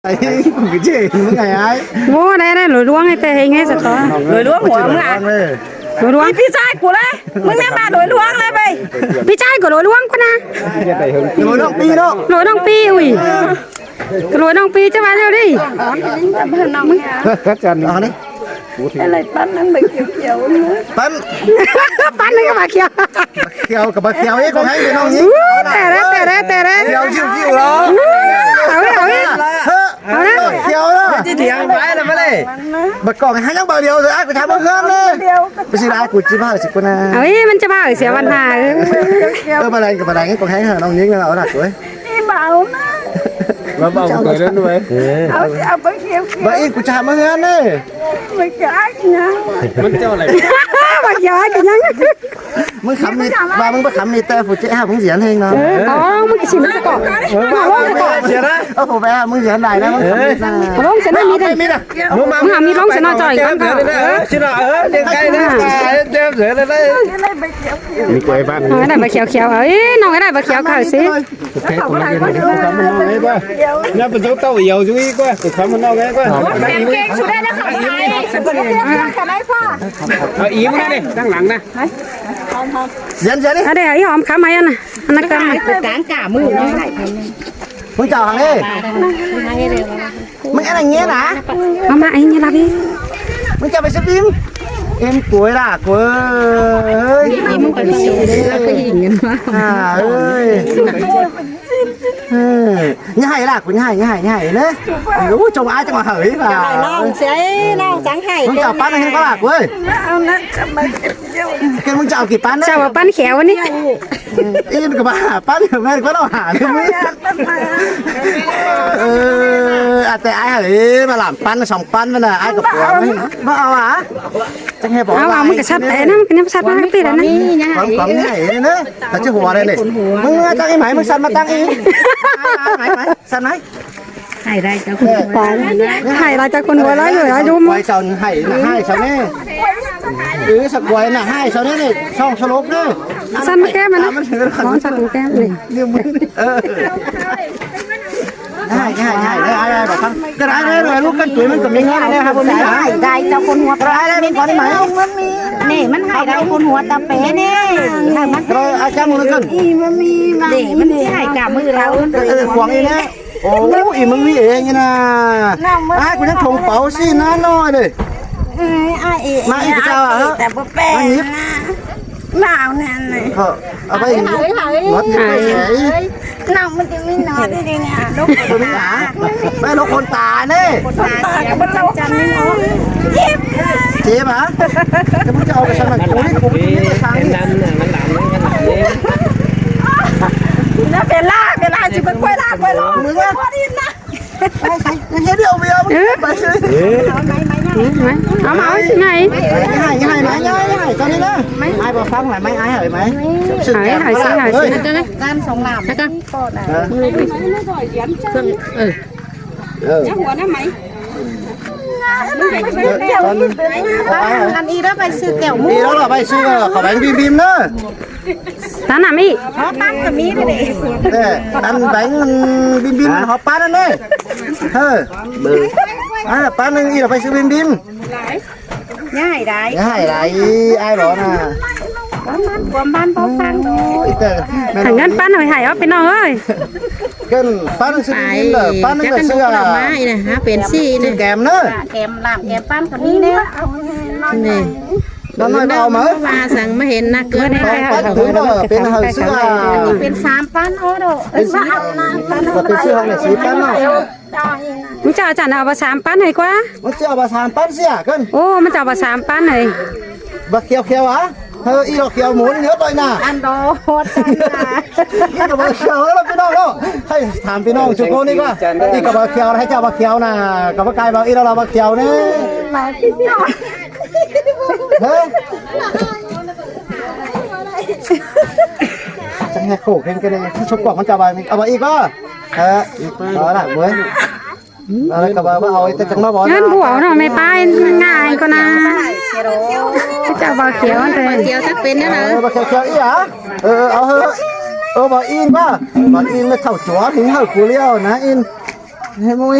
ໄອ້ກູເຈ ມຶງໄງອ້າຍ? ໂອ້ ໄດ້ໆ ໂຫຼຍຫຼວງໃຫ້ແຕ່ເຮັງໃຫ້ສະຕອ ໂຫຼຍຫຼວງຫົວມຶງອະ ໂຫຼຍຫຼວງ ພີ່ຊາຍກູເລີຍ ມຶງແມ່ນມາໂຫຼຍຫຼວງເລີຍເວີຍ ພີ່ຊາຍກູໂຫຼຍຫຼວງພຸ້ນນະ ໂຫຼຍນ້ອງປີເນາະ ໂຫຼຍນ້ອງປີ ອຸ້ຍ ໂຫຼຍນ້ອງປີ ຈະວ່າແນວໃດ? ອັນນີ້ ອະໄລປັ່ນນັ້ນໃບຂຽວໆ ປັ່ນ ປັ່ນນັ້ນກໍໃບຂຽວ ຂຽວກັບໃບຂຽວ ເອີ ຂອງໃຫ້ນ້ອງຍິງ ແຕ່ແລ້ວ ແຕ່ແລ້ວ ແຕ່ແລ້ວ ຂຽວຄິ້ວໆ ເນາະ ເອົາເອົາ ເອົານະ ຂຽວເນາະ ຊິຖຽງໄປແລ້ວມາເລີຍ ບັກກອງໃຫ້ຍັງໃບດຽວເດີ ອ້າຍ ກູຖາມເຮືອນເລີຍ ບໍ່ຊິລາ ກູຊິພາຊິກູນະ ເອົາ ມັນຈະພາເສຍບັນຫາ ເອີ ເອີ ບໍ່ໄດ້ກໍບໍ່ໄດ້ ຂອງໃຫ້ນ້ອງຍິງ ເອົານະ ໂອ້ຍ ອີ່ບ່າວນະ ມາເວົ້າກັນເດີ ເອີ ເອົາ ເອົາໃບຂຽວໆ ບໍ່ອີກ ກູຈະມາເຮືອນເດ້ ໃບຂຽວອີຫຍັງ ມັນເຈົ້າອະໄລ ໃບຂຽວອີຫຍັງ ມຶງຄຳມີ ວ່າມຶງບໍ່ຄຳມີແຕ່ຜູ້ເຈົ້າ ມຶງສຽນເຮງເນາະ ເອີ ອໍ ມຶງຊິມາກ່ອນ ເອີ ເອົາລົງກ່ອນ ເສຍນະ ເອົາຜູ້ແບບ ມຶງສຽນໄດ້ນະ ເອີ ເອົາລົງຊະນະ ມີໄດ້ ມີນະ ມຶງມາ ມີລົງຊະນະ ຈ່ອຍກ່ອນ ເອີ ຊິນະ ເອີ ເດງໄກ່ນະ ເດງເສືອໄດ້ ມີກວຍບ້ານ ເອີ ໄດ້ໃບຂຽວໆ ເອີ ນ້ອງໄດ້ໃບຂຽວຂາວຊິ ໂອເຄ ຄົນລະເດືອນ ໄດ້ບໍ່? ຍາມເປັນເຈົ້າເຕົ້າອຽວຢູ່ອີກວ່າ ໄປຄຳມັນນອກໄດ້ກວ່າ ເກັ່ງສຸດໄດ້ນະຄະ ເອົາອີກນະນີ້ ທາງຫຼັງນະ ເຢັນໆ ນີ້ ອັນນີ້ອີຫອມຄຳໃຫ້ອັນນະ ອັນນັ້ນກະກາງກາມື ມຶງເຈົ້າຫັ້ນເດ້ ມຶງອັນນັ້ນເງຍນະ ເອົາມາໄອ້ນີ້ລະພີ່ ມຶງຈະໄປສະບິມ ເອັມກວຍລະກວຍ ມຶງໄປສະບິມ ລະກະຍິງກັນມາ ອ່າ ເອີຍ ເອີ ຢ່າໄຫ້ລະ ກູຢ່າໄຫ້ ຢ່າໄຫ້ ຢ່າໄຫ້ເນາະ ໂອ້ ຈົ່ງອາຍຈັ່ງວ່າເຮີ້ຍ ຢ່າໄຫ້ນ້ອງເສຍ ນ້ອງຈັ່ງໄຫ້ ມຶງຈະປັນໃຫ້ເຫັນບໍ່ລະ ເວີ້ຍ ເອົານະ ເກີດມຶງຈະເອົາກີ່ປັນນະ ເຈົ້າວ່າປັນແຂວນີ້ ອີ່ນກໍມາຫາປັນ ແມ່ນກໍເອົາຫາເລີຍ ເອີ ອາ ແຕ່ອ້າຍເອີຍ ມາຫຼາມປັນສອງປັນມັນນະ ອ້າຍກໍປົວ ບໍ່ເອົາຫວາ ຈັ່ງໃຫ້ບອກ ເອົາ ເອົາ ມັນກະຊັດແຕ່ນະ ມັນກະຍັງຊັດມາກະຕິແລ້ວນະ ຄວາມຄວາມໃຫຍ່ນີ້ນະ ແລ້ວຈະຫົວໄດ້ນີ້ ມຶງມາຕັ້ງອີ່ໄໝ ມຶງສັ່ນມາຕັ້ງອີ່ ສັ່ນໄໝ ໃຫ້ໄດ້ເຈົ້າຄົນຫົວ ໃຫ້ໄດ້ເຈົ້າຄົນຫົວຫຼາຍຢູ່ອາຍຸ ໄວ້ເຈົ້າໃຫ້ນະ ໃຫ້ເຈົ້າແນ່ ເອີ ສະກວຍນະ ໃຫ້ເຈົ້າແນ່ນີ້ ຊ່ອງສະຫຼົບເດີ ສັ່ນມາແກ້ມນະ ມອງສັ່ນມາແກ້ມນີ້ ນິ້ວມື ເອີ ໃຫ້ ໃຫ້ ໃຫ້ ໃຫ້ ໃຫ້ ໃຫ້ ໃຫ້ ກໍໄດ້ ໄດ້ ລູກກັນຕຸ້ຍມັນກໍມີເງິນແນ່ ບໍ່ມີຫຍັງ ໄດ້ເຈົ້າຄົນຫົວ ໄດ້ ໄດ້ ມັນກໍໄດ້ ນີ້ ມັນໃຫ້ໄດ້ຄົນຫົວຕາເປນີ້ ໃຫ້ມັນ ເອີ ອາຈານ ມັນກໍ ນີ້ ມັນມີ ນີ້ ມັນຊິໃຫ້ກາບມືລາວ ເອີ ຂວາງອີ່ແນ່ ໂອ້ ອີ່ມຶງນີ້ເອງນີ້ນະ ອ້າຍ ກູຍັງຖົງເປົາຊີ້ນະນ້ອຍເດ້ ເອີ ອ້າຍເອ ມາອີກເຈົ້າ ແຕ່ບໍ່ແປນນະ ໜາວແນ່ນະ ເອີ ເອົາໄປ ໜອດໄປໃສ ນ້ອງມັນຈະມີໜອດຢູ່ນີ້ ລົກຕົວນີ້ຫາ ໄປລົກຂົນຕາເດ້ ຂົນຕາເສຍ ມັນຈຳນີ້ເນາະ ເຈັບ ເຈັບຫາ ແຕ່ມຶງຈະເອົາໄປໃສ່ມັນ ໂອ້ຍ ໂອ້ຍ ໄປທາງນີ້ ເວລາ ເວລາຊິໄປກວຍລາກວຍລອງ ມຶງວ່າ ພໍດີນະ ໄປ ໄປ ເຮັດດຽວ ໄປເອົາ ໄປຊື້ ເອີ ເອົາມາ ເອົາໄງ ໃຫ້ ໃຫ້ ໃຫ້ ໃຫ້ ຕອນນີ້ນະ ໃຫ້ບໍ່ຟັງລະ ໄມ້ ອ້າຍ ໃຫ້ໄມ້ ໃຫ້ ໃຫ້ ໃຫ້ ໃຫ້ ຈານສອງລາມ ແລ້ວກໍ ເອີ ເຄື່ອງ ເອີ ເອີ ຈະຫົວນຳໄໝ ເອີ ຕອນ ອັນອີກແລ້ວໄປຊື້ແກ້ວໝູ ອີກແລ້ວລະ ໄປຊື້ເຂົ້າແບງບີມໆເດີ ຕານນະມີ ຫໍປັນກໍມີເດ້ ເອີ ອັນແບງບີມໆ ຫໍປັນນັ້ນເດ້ ເອີ ເບີ ອ່າ ປັນໜຶ່ງ ອີກແລ້ວໄປຊື້ບີມໆ ຢ່າໃຫ້ໄດ້ ຢ່າໃຫ້ໄດ້ ອ້າຍບອກນະ ຄວາມບ້ານພໍຟັງ ໂອ້ຍ ແຕ່ ຫາເງິນປັນໃຫ້ ເອົາ ພີ່ນ້ອງເອີຍ ເກີນ ປັນໜັງສືພິມເດີ ປັນໜັງສືພິມ ມາອີກນະ ຫາເປັນສີ່ນະ ແກມເດີ ແກມລາບແກມປັນກໍມີແລ້ວ ນີ້ ນ້ອຍໆ ເອົາມາ ວ່າສັ່ງມາເຫັນນະ ເກີນ ເປັນເຮົາເສືອ ເປັນສາມປັນ ໂອ້ໂດ ເປັນສີ່ ເປັນສີ່ ເອົາສີ່ປັນເນາະ ມັນຈະເອົາຈານເອົາມາສາມປັນໃຫ້ກວ່າ ມັນຈະເອົາມາສາມປັນເສຍເກີນ ໂອ້ ມັນຈະເອົາມາສາມປັນໃຫ້ ບັກຂຽວຂຽວອະ ເຮີ ອີດອກຂຽວໝູນເຮີ ຕ່ອຍໜ້າ ອັນດອກ ນີ້ກໍບັກຂຽວແລ້ວພີ່ນ້ອງເນາະ ໃຫ້ຖາມພີ່ນ້ອງຊຸໂກນີ້ວ່າ ນີ້ກໍບັກຂຽວ ໃຫ້ເຈົ້າບັກຂຽວນະ ກໍບໍ່ກາຍເວົ້າອີດແລ້ວບັກຂຽວນີ້ ເຮີ ຈັງແຮກໂຄກເຫັນກັນນີ້ ຊຸກວາງມັນຈະວ່າ ເອົາມາອີກບໍ່? ເອີ ເອົາລະເວີຍ ເອົາລະ ກໍວ່າບໍ່ເອົາ ແຕ່ຈັ່ງມາບອກ ເງິນບໍ່ເອົາເນາະ ແມ່ປ້າຍ ງ່າຍກວ່ານະ ເຈົ້າບໍ່ຂຽວ ບໍ່ຂຽວຈັກເປັນແນວໃດ ເອີ ບໍ່ຂຽວ ຂຽວອີ່ຫຍັງ ເອີ ເອົາເຮີ ເອີ ບໍ່ອີ່ນວ່າ ບໍ່ອີ່ນ ແມ່ເຖົ້າຈົວ ຫຶງເຫີກູລຽວນະ ອີ່ນ ເຮັດມຸ້ຍ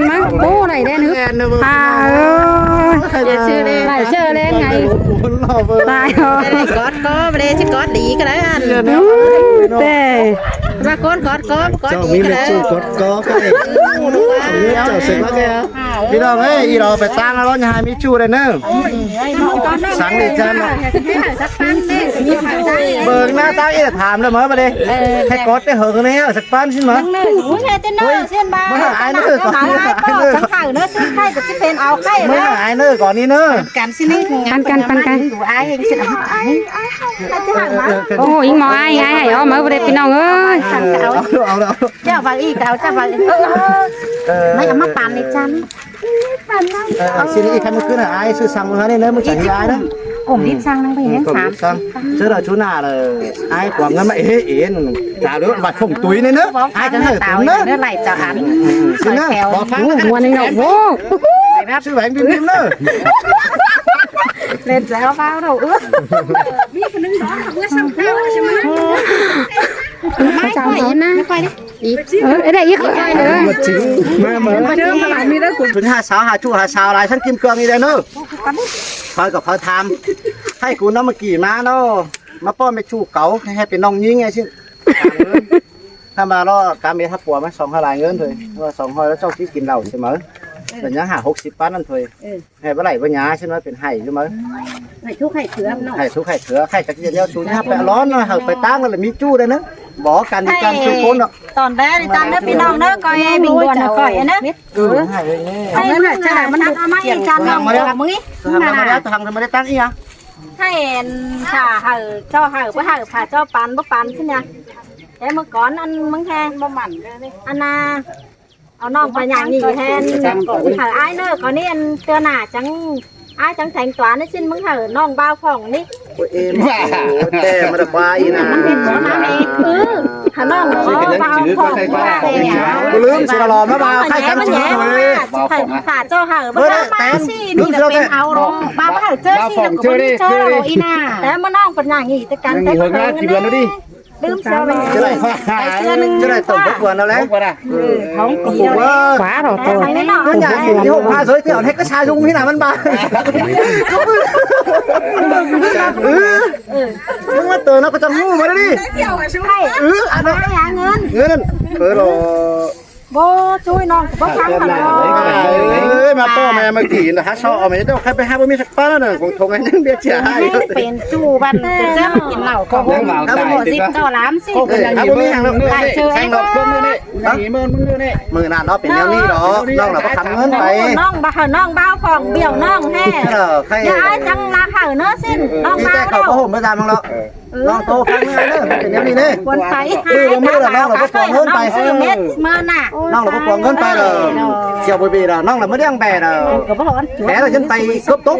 ນມາ ໂອ້ ໄດ້ແດ່ນຶ ອ່າ ເອີ ຢ່າຊື່ແລ້ວ ໄດ້ເຈີແລ້ວໄງ ຕາຍ ບໍ່ໄດ້ກອດກໍບໍ່ໄດ້ຊິກອດດີກໍໄດ້ຫັ້ນ ອື ແຕ່ວ່າກອດກໍບໍ່ກອດດີກໍໄດ້ ເຈົ້າມີແມ່ຊູກອດກໍໄດ້ ເຈົ້າເສັກແລ້ວແກ ພີ່ນ້ອງເອີຍ ອີ່ຫຼໍໄປຕ່າງລະ ຢ່າໃຫ້ມີຊູ້ໄດ້ເນີ ສັງດີຈັ່ງ ເບິ່ງໜ້າຕາອີ່ ຖາມແລ້ວມາບັດນີ້ ໃຫ້ກອດແຕ່ເຫິງແລ້ວ ປານຊິມາ ໂອ້ຍ ແທ້ແຕ່ເນີ ເຊັ່ນວ່າ ເມື່ອອ້າຍເນີກ່ອນນີ້ ອ້າຍເນີ ສັງໄຂ່ເນີ ຊິເປັນເອົາໄຂ່ເນີ ເມື່ອອ້າຍເນີກ່ອນນີ້ເນີ ກັນຊິນີ້ ປັນກັນ ປັນກັນ ອ້າຍເອງຊິເອົາ ໂອ້ຍ ອີ່ໝໍອ້າຍ ອ້າຍໃຫ້ອອກມາບໍ່ໄດ້ ພີ່ນ້ອງເອີຍ ເອົາ ເອົາ ເອົາ ເຈົ້າວ່າອີກ ເອົາ ເຈົ້າວ່າອີກ ເອີ ເອີ ໄມ່ເອົາມາປັນນີ້ຈັງ ເອີ ຊິນີ້ ຄັນມື້ຄືນ ອ້າຍຊື້ສັ່ງມາໃຫ້ເນີ ມື້ຈັນຍາຍເດີ ກົມດິດສັ່ງນຳໄປແຮງສາມ ສັ່ງ ເຊີດເອົາຊູໜ້າເລີຍ ອ້າຍກວາງເງິນມາເອເອນ ຕາເດີບັດຜົມຕຸ້ຍນີ້ເນີ ອ້າຍຈະໃຫ້ຕົມເນີ ເດີໄລ່ເຈົ້າອັນ ຊິເນີ ບໍ່ຟັງ ມ່ວນນີ້ເນາະ ໂອ້ ຊື້ແຫວນບີມໆເນີ ເຫຼັ້ນແລ້ວຟ້າວເນາະ ເອີ ມີຄົນໜຶ່ງດອກເມື່ອຊ້ຳເກົ່າໃຊ່ໄໝ ເຂົາເຈົ້າເອົານະ ອີກ ເອີ ໄດ້ອີກ ເອີ ມາ ມາ ມາ ເດີມຕະຫຼາດມີເດີ ເພິ່ນຫາສາວ ຫາຊູ້ຫາສາວຫຼາຍ ຊັ້ນກິມເຄື່ອງນີ້ໄດ້ເນີ ຂ້ອຍກໍຂ້ອຍຖາມ ໃຫ້ກູນຳມາກີມາເນາະ ມາປ້ອນແມ່ຊູເກົ່າ ໃຫ້ເປັນນ້ອງຍິງໄງຊິ ຖາມມາເນາະ ກາເມທັບປົວມາສອງຮ້ອຍຫຼາຍເງິນເລີຍ ວ່າສອງຮ້ອຍແລ້ວເຈົ້າຊິກິນເຫຼົ້າໃຊ່ໄໝ ເອີ ແລ້ວຍັງຫາຫົກສິບປານນັ້ນເລີຍ ເອີ ໃຫ້ບໍ່ໄຫຼບໍ່ຫຍາ ຊັ້ນວ່າເປັນໄຫ້ຢູ່ເມີ ໃຫ້ທຸກໃຫ້ເຖືອເນາະ ໃຫ້ທຸກໃຫ້ເຖືອ ໃຫ້ຈັກເດືອນແລ້ວສູນຮັບໄປອາລອນ ເຮົາໄປຕ່າງແລ້ວລະມີຈູ້ໄດ້ນະ ບໍ່ກັນກັນທຸກຄົນເນາະ ຕອນແລກກັນເດີພີ່ນ້ອງເດີ ກໍແອບິນບວນນະ ກໍແອນະ ເອີ ໃຫ້ເອົາເງິນໃຫ້ຈະໃຫ້ມັນເອົາມາອີກກັນເນາະ ມາແລ້ວ ທາງທຳມາໄດ້ຕັ້ງອີ່ຫຍັງ ໃຫ້ອັນ ຖ້າໃຫ້ເຈົ້າໃຫ້ບໍ່ໃຫ້ ຖ້າເຈົ້າປັນບໍ່ປັນຊິນະ ແຕ່ເມື່ອກ່ອນອັນ ມຶງແຮງບໍ່ໝັ້ນເດີ ອັນນາ ເອົານ້ອງໄປຫຍັງນີ້ແທນ ເອົາອ້າຍເນີ ກໍນີ້ອັນເທື່ອໜ້າຈັ່ງ ອ້າຍຈັ່ງແທງຕົວນີ້ຊິນ ມຶງໃຫ້ນ້ອງບ່າວຜ່ອງນີ້ ໂອ້ຍ ເອັມ ແຕ່ມາແຕ່ຄວາຍອີ່ນະ ມັນເປັນຫົວໜ້າເອງ ເອີ ຖ້ານ້ອງບໍ່ບ່າວຜ່ອງ ບໍ່ລືມຊິລະຫຼໍມາບ່າວ ໃຫ້ກັນຊິລະເລີຍ ຖ້າເຈົ້າໃຫ້ບໍ່ໄດ້ແຕ່ງ ຊິນີ້ກໍເປັນເອົາ ບ່າວໃຫ້ເຈີຊິກໍບໍ່ມີເຈີອີ່ໜ້າ ແຕ່ມານ້ອງເປັນຫຍັງນີ້ ແຕ່ກັນແຕ່ເຂີງ ລືມເສຍແລ້ວ ຈະໄດ້ ໄປເທື່ອໜຶ່ງ ຈະໄດ້ຕົກບໍ່ຄວນເອົາແລ້ວ ເອີ ຂອງກີເອົາແລ້ວ ຂວາດອກໂຕ ມັນຢາກກິນທີ່ຫົກພາເຊີຍ ທີ່ເອົາເຮັດກະຊາຍຸງທີ່ໜ້າມັນບາ ເອີ ເອີ ມຶງມາເຕີນເນາະ ກໍຈະຮູ້ມາເດີນີ້ ເອີ ອັນນັ້ນ ຫາເງິນ ເງິນນັ້ນ ເອີ ບໍ່ ຈຸ້ຍນ້ອງກໍບໍ່ຟັງ ເອີຍ ມາພໍ່ແມ່ມາກີນນະ ຫາຊໍເອົາແມ່ເຈົ້າ ໃຄໄປຫາບໍ່ມີ ປານນັ້ນ ຂອງຖົງອັນຍັງເບຍເສຍຫາຍ ເປັນຈູ້ບັນ ເຈົ້າກິນເຫຼົ້າຂອງ ເອົາບໍ່ມີຫຍັງດອກ ຫຼາຍເຈີ ແຂ່ງດອກ ມື້ນີ້ ມື້ນີ້ ມື້ນັ້ນເນາະ ເປັນແນວນີ້ດອກ ນ້ອງລະບໍ່ຄຳເງິນໄປ ນ້ອງບໍ່ ນ້ອງບ່າວຜ່ອງ ບ້ຽວນ້ອງແທ້ ເອີ ໃຄ ຢ່າອ້າຍຈັ່ງລາເຂົາເນີ ຊິນ ນ້ອງບ່າວ ເຂົາບໍ່ໂຮມບໍ່ຈາມັງເນາະ ນ້ອງໂຕຟັງເດີ ມັນເປັນແນວນີ້ເດ້ ຄວນໄປ ຄືວ່າມື້ລະນ້ອງລະບໍ່ປອງເງິນໄປ ຊື້ເມັດເມີນະ ນ້ອງລະບໍ່ປອງເງິນໄປເດີ ໂອ້ຍ ສຽວເບເບລະ ນ້ອງລະມາລ້ຽງແບເດີ ກໍບໍ່ຮ້ອນ ແບລະຈັ່ງໄປກົບຕົກ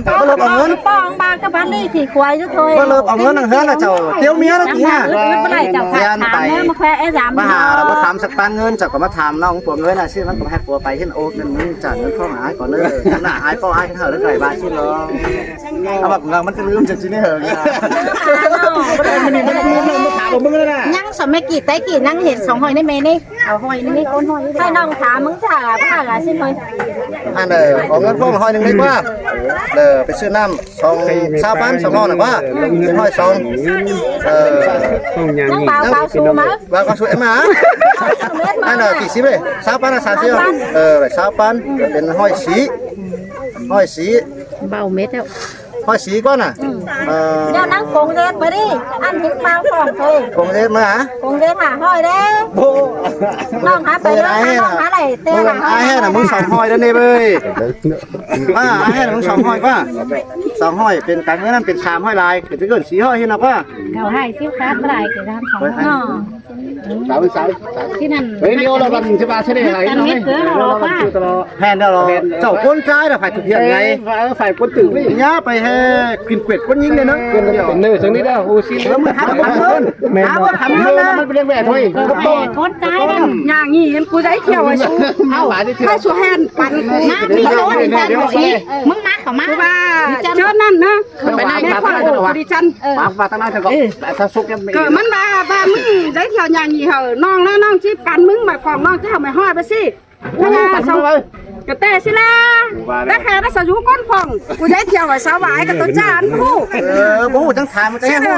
ບໍ່ເລີບເອົາເງິນ ປອງບາງກະບັນນີ້ທີ່ຄວາຍຢູ່ໂທຍ ບໍ່ເລີບເອົາເງິນນຳເຮືອນລະເຈົ້າ ຕຽວເມຍລະຕິຫາ ບໍ່ໄດ້ເຈົ້າ ຢ້ານໄປ ມາແຄແອສາມ ມາຫາລະບໍ່ຖາມສັກປານເງິນ ເຈົ້າກໍມາຖາມນ້ອງປອງເງິນນະ ຊິມັນກໍໃຫ້ຜົວໄປ ເຫັນໂອກເງິນ ຈາກເງິນຂອງອ້າຍກ່ອນເດີ ໜ້າອ້າຍ ພໍ່ອ້າຍເຂົາເລີຍໄກບາດຊິເນາະ ເອົາບັກເງິນມັນກໍລືມຈັກຊິໄດ້ເຫີງ ບໍ່ໄດ້ ມື້ນີ້ມັນລືມເລີຍ ມາຖາມເອົາເບິ່ງແລ້ວນະ ຍັງສະໄໝກີ້ແຕ່ກີ້ຍັງເຫັນສອງຮ້ອຍໃນແມ່ນີ້ ເອົາຮ້ອຍໜຶ່ງນີ້ ຄົນຮ້ອຍ ໃຫ້ນ້ອງຖາມມຶງຖ້າວ່າຖ້າວ່າຊິຮ້ອຍ ອັນເອີ ເອົາເງິນພວກຮ້ອຍໜຶ່ງດີກວ່າ ເອີ ໄປຊື້ນ້ຳສອງ ຊາວພັນ ສອງຮ້ອຍນະວ່າ ຮ້ອຍສອງ ເອີ ນ້ອງບ່າວ ບ່າວຊູມາ ບ່າວ ບ່າວຊູມາ ອັນເອີ ກີ່ສິບເລີຍ ຊາວພັນ ສາມສິບ ເອີ ຊາວພັນ ເປັນຮ້ອຍສີ່ ຮ້ອຍສີ່ ເບົາເມັດແລ້ວ ຂ້ອຍສີກ່ອນນະ ອືມ ເອີ ດຽວນາງກົງເດດມາດິ ອັນເຫັນມາຂອງໂຕ ກົງເດດມາຫາ ກົງເດດຫ້າຮ້ອຍເດ້ ໂອ້ ນ້ອງຫາໄປເດີ ນ້ອງຫາໄດ້ແຕ່ຫ້າຮ້ອຍ ອ້າຍແຮນະ ມຶງສອງຮ້ອຍເດີເນເວີຍ ວ່າອ້າຍແຮນະ ມຶງສອງຮ້ອຍກວ່າ ສອງຮ້ອຍ ເປັນການເງິນນັ້ນເປັນສາມຮ້ອຍຫຼາຍ ເປັນເກີນສີ່ຮ້ອຍເຫັນນະວ່າ ເຂົາໃຫ້ສິບຄາດຫຼາຍ ຄືທຳສອງຮ້ອຍເນາະ ສາມ ສາມ ທີ່ນັ້ນ ເຮີ້ຍ ລຽວລະວັນຊິວ່າຊິໄດ້ຫຼາຍເນາະ ແມ່ນເດີ ເຈົ້າຄົນຊາຍລະຝ່າຍຖືກພຽງໄງ ເອີ ຝ່າຍຄົນຖືກນີ້ ຢ່າໄປແຫ່ກິນເກວດຄົນຍິງເດ້ເນາະ ເປັນເນີຈັ່ງນີ້ເດີ ໂອຊິລະ ແມ່ນບໍ່ ຫາບໍ່ທຳເງິນ ມັນເປັນເລື່ອງແບບໂທຍ ຄົນຊາຍນັ້ນ ຢ່າງນີ້ເຫັນກູໄດ້ທ່ຽວໃຫ້ຊູ ເອົາ ໃຫ້ຊູແຫ່ນປັນກູ ມຶງມາເຂົ້າມາ ຄືວ່າເຈົ້ານັ້ນນະ ໄປໄດ້ ແມ່ນຂ້ອຍ ໂອ ດີຈັນ ເອີ ປາກວ່າທາງນັ້ນເຖາະ ເອີ ຖ້າສຸກຍັງມີ ກໍມັນວ່າ ວ່າມຶງໄດ້ທ່ຽວຍ່າງນີ້ເຫີ ນ້ອງນະ ນ້ອງຊິປັນມຶງ ໝາຍຄວາມນ້ອງຈະເອົາໄມ້ຮ້ອຍໄປຊິ ໂອ້ ປັນເລີຍ ກະແຕ່ຊິລະ ແຕ່ແຄ່ວ່າສາວຢູ່ກົ້ນພອງ ກູໄດ້ທ່ຽວໃຫ້ສາວຫວາຍກັບຕົວຈານຮູ້ ເອີ ບໍ່ຮູ້ຈັ່ງຖາມ ມັນຈະຮູ້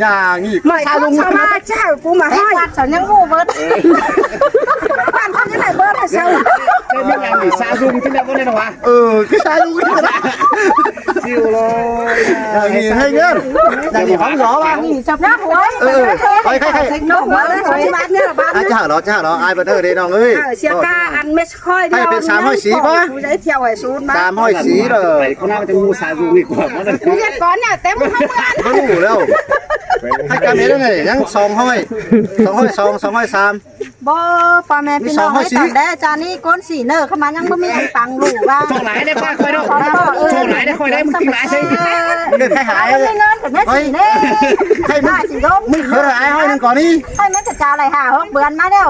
ຢ່າງນີ້ ໝາຍຄວາມສາວຫວາຍຈະເອົາກູມາຮ້ອຍ ວັດສາວຍັງຮູ້ເບິດ ບ້ານເຂົາຈະໄດ້ເບີດໃຫ້ສາວ ເອີ ມີຫຍັງນີ້ ສາວຊຸມທີ່ແລ້ວບໍ່ໄດ້ນະຫວາ ເອີ ຄືຊາລຸງນີ້ລະ ຊິວເລີຍ ເອີ ນີ້ໃຫ້ເງິນ ຢ່າງນີ້ຂອງຫຼໍວ່າ ນີ້ຈັບໜ້າຫົວ ເອີ ໃຄໆໆ ນກຫົວເລີຍ ຊິບາດນີ້ລະບາດ ອາດຈະເອົາເນາະ ຈະເອົາເນາະ ອາຍບໍ່ເທີເດ້ນ້ອງເອີຍ ເສຍກາອັນເມັດຄ່ອຍດຽວ ໃຫ້ເປັນສາມຮ້ອຍສີ່ບໍ່ ຜູ້ໃດທ່ຽວໃຫ້ສູນມາ ສາມຮ້ອຍສີ່ເດີ ໄປຄົນລາວຈະຮູ້ຊາລຸງນີ້ກວ່າ ເຮັດກ່ອນແລ້ວ ແຕ່ບໍ່ເຂົ້າເມືອງ ບໍ່ຮູ້ແລ້ວ ໃຫ້ການເຮັດໄດ້ ຍັງສອງຮ້ອຍ ສອງຮ້ອຍສອງ ສອງຮ້ອຍສາມ ບໍ່ ພໍ່ແມ່ພີ່ນ້ອງເອີຍ ຕອນແລກຈານີ້ກົ້ນສີເນີ ເຂົ້າມາຍັງບໍ່ມີອັນປັງລູກວ່າ ໂຊກຫຼາຍໄດ້ປ້າຂ້ອຍເນາະ ໂຊກຫຼາຍໄດ້ຂ້ອຍໄດ້ ມຶງຕິງຫຼາຍໃສ່ ເງິນໃຫ້ຫາຍ ມີເງິນກັບແມ່ສີເນີ ໃຫ້ມຶງ ໃຫ້ມຶງເຄີຍຫາຍຮ້ອຍໜຶ່ງກ່ອນນີ້ ໃຫ້ມັນຈະຈາໄຫຼຫ້າຫົກເດືອນມາແລ້ວ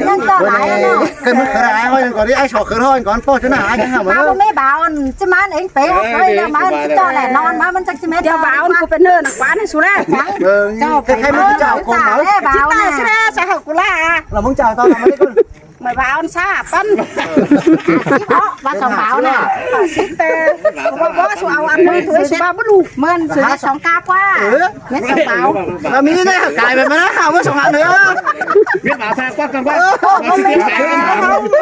ເງິນເຈົ້າຫຼາຍແລ້ວເນາະ ເກີດມຶງເຄີຍຫາຍຮ້ອຍໜຶ່ງກ່ອນນີ້ ອ້າຍຂໍເຄີຍຮ້ອຍກ່ອນ ພໍ່ຈະໜ້າອ້າຍຫາໝົດ ມາບໍ່ມີບາວ ຈະມາເອງເປ ເອົາໄວ້ແລ້ວມາ ເຈົ້າແຫຼະນອນມາ ມັນຈັກຊິແມ່ນ ດຽວບາວ ອັນກູເປັນເນີນກວານໃຫ້ສຸແລ ເບິ່ງ ເຈົ້າໄປ ໃຫ້ມັນເຈົ້າຂອງເຮົາ ຊິຕາຍຊິແລ້ວ ໃສ່ເຮົາ ກູລາ ລະມຶງຈະເອົາຕອນນັ້ນມານີ້ກ່ອນ ມາບາວອັນຊາປັນ ເອີ ສິບເນາະ ວ່າສອງບາວນະ ສິບແຕ່ ບໍ່ ບໍ່ ສຸເອົາອັນໜຶ່ງ ສຸວ່າບໍ່ຮູ້ ເມີນສຸໄດ້ສອງກາກວ່າ ເອີ ແມ່ນສອງບາວ ລະມີແນ່ ກາຍແບບນັ້ນ ເອົາມາສອງອັນເດີ ເມັດບາວຊາກວ່າກັນວ່າ ເອີ ຊິເປັນໃຈ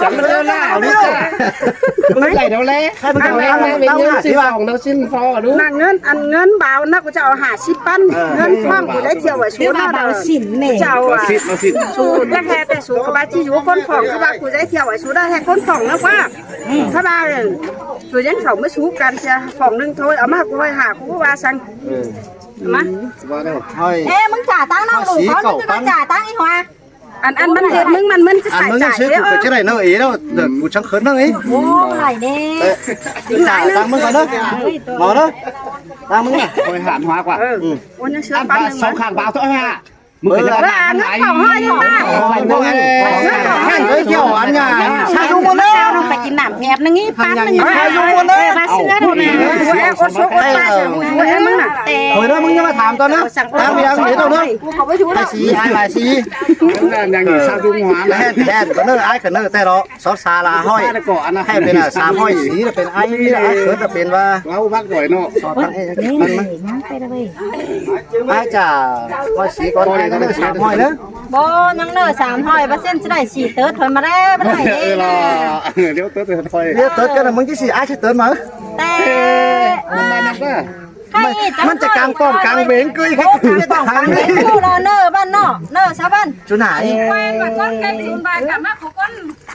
ຈຳເລີລາວນີ້ຈ້າ ໃຫຍ່ເທົ່າແລ ໃຫ້ມັນເທົ່າແລ ເປັນເງິນສິບສອງເທົ່າ ຊິນພໍດູ ນະ ເງິນ ອັນເງິນບາວນະ ກູຈະເອົາຫ້າສິບພັນ ເອີ ເງິນພອງກູໄດ້ທ່ຽວໄວ້ສູນ ເອົາບາວສິນແມ່ ເຈົ້າ ສິນ ສິນ ສູນ ແລ້ວແທ້ແຕ່ສູນກໍວ່າຊິຢູ່ຄົນພອງ ຄືວ່າກູໄດ້ທ່ຽວໄວ້ສູນ ແລ້ວແທ້ຄົນພອງນະວ່າ ອືມ ຖ້າວ່າສູຍັງເຂົ້າມາສູກັນຈະພອງໜຶ່ງໂທ ເອົາມາໃຫ້ກູຮ້ອຍຫ້າ ກູບໍ່ວ່າສັງ ເອີ ມາ ວ່າແລ້ວ ເອີ ມຶງຈ່າຍຕັງນ້ອງລູກ ເຂົາຈະຈ່າຍຕັງອີກຫວາ ອັນ ອັນມັນເຮັດມຶງ ມັນ ມັນຈະ ອັນມຶງ ສາຍຈ່າຍ ຊື້ ເດີ ກູຈະໄດ້ເນີເອເນາະ ເດີ ກູສັງເຂີນເນີເອ ໂອ້ຍຫຼາຍເດ້ ຈ່າຍຕັງມຶງກ່ອນເດີ ເອົາເດີ ຕັງມຶງນະ ໂອ້ຍ ຫານຫົວກວ່າ ເອີ ອືມ ໂອ້ຍ ຍັງເຊື່ອປັນໜຶ່ງ ສອງຂ້າງບາວເທົ່າຫ້າ ເອີ ເງິນເຂົ້າຫ້ອຍນີ້ມາ ເງິນເຂົ້າຫ້ອຍ ເງິນເຂົ້າຫ້ອຍ ອັນຫຍັງ ຊາລຸງໝົດແລ້ວ ໄປກິນນ້ຳແອບໜຶ່ງນີ້ ປັນໜຶ່ງ ຊາລຸງໝົດແລ້ວ ເອີ ວ່າເຊື່ອໂດນນະ ໂອ້ຍ ໂອ້ຍ ໂອ້ຍ ມຶງນະ ໂອ້ຍ ເດີ ມຶງຢ່າມາຖາມຕອນນະ ຕາມຢ່າງເດໂຕເດີ ໄປສີ ໄປສີ ອັນຫຍັງນີ້ ຊາລຸງຫວານ ແຮນ ແຮນ ເດີ ອ້າຍກັນເດີ ແຕ່ເນາະ ສອດສາລາຮ້ອຍ ແທ້ເປັນ ອ່າ ສາມຮ້ອຍສີ່ ແລ້ວເປັນ ອ້າຍ ອ້າຍເຂີນ ແລ້ວເປັນວ່າ ເວົ້າບັກດອຍເນາະ ນີ້ ນີ້ ນີ້ ໄປເລີຍ ອ້າຍຈະ ຮ້ອຍສີ່ ກ່ອນ ອ້າຍກໍໄດ້ສາມຮ້ອຍເດີ ບໍ່ ຍັງເດີ ສາມຮ້ອຍ ເປີເຊັນ ຊິໄດ້ສີ່ເຕີດ ຂ້ອຍມາແລ້ວ ບໍ່ໄດ້ເດີ ເອີ ລະ ເອີ ລຽວເຕີດ ເຕີດ ຂ້ອຍ ລຽວເຕີດກັນນະ ມຶງຊິສີ່ ອ້າຍຊິເຕີດມາ ແຕ່ ມັນ ມັນຈະກາງປ້ອມກາງເບງເກີຍ ໃຫ້ ໂອ້ ກາງປ້ອມກາງເບງ ເດີ ເນີ ບ້ານເນາະ ເນີ ຊາວບ້ານ ຈຸນາຍ ແຂວງນະຄອນໄກ ສູນບາດກັບມາ ຜູ້ຄົນ